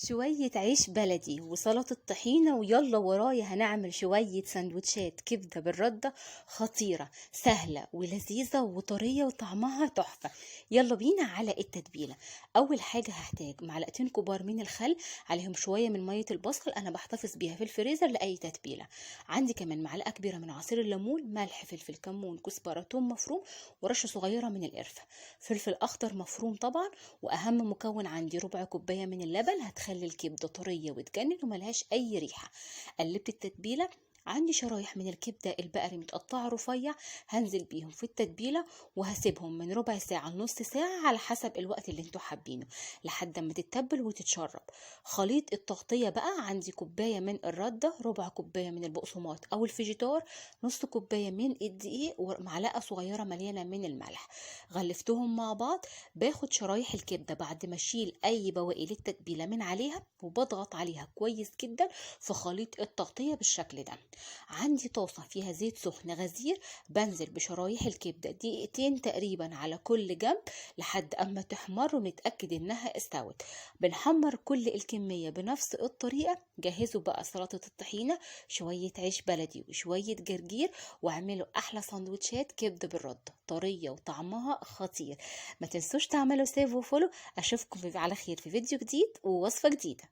شوية عيش بلدي وسلطة طحينة، ويلا ورايا هنعمل شوية سندوتشات كبدة بالردة خطيرة، سهلة ولذيذة وطرية وطعمها تحفة. يلا بينا على التتبيلة. أول حاجة هحتاج معلقتين كبار من الخل، عليهم شوية من مية البصل، أنا بحتفظ بيها في الفريزر لأي تتبيلة. عندي كمان معلقة كبيرة من عصير الليمون، ملح، فلفل، كمون، كزبرة، توم مفروم، ورشة صغيرة من القرفة، فلفل أخضر مفروم طبعا. وأهم مكون عندي ربع كوباية من اللبن، هتخلي الكبدة طرية وتجنن وملهاش أي ريحة. قلبت التتبيلة. عندي شرايح من الكبدة البقري متقطعة رفيع، هنزل بيهم في التتبيلة وهسيبهم من ربع ساعة لنص ساعة على حسب الوقت اللي انتوا حابينه لحد ما تتبل وتتشرب. خليط التغطية بقى عندي كوباية من الردة، ربع كوباية من البقسماط أو الفيجيتار، نص كوباية من الدقيق، ومعلقة صغيرة مليانة من الملح. غلفتهم مع بعض. باخد شرايح الكبدة بعد ما اشيل أي بواقي للتتبيلة من عليها وبضغط عليها كويس جدا في خليط التغطية بالشكل ده. عندي طاسة فيها زيت سخن غزير، بنزل بشرايح الكبدة دقيقتين تقريبا على كل جنب لحد اما تحمر ونتأكد انها استوت. بنحمر كل الكمية بنفس الطريقة. جهزوا بقى سلطة الطحينة، شوية عيش بلدي وشوية جرجير، واعملوا احلى سندوتشات كبدة بالردة طرية وطعمها خطير. ما تنسوش تعملوا save و follow. اشوفكم على خير في فيديو جديد ووصفة جديدة.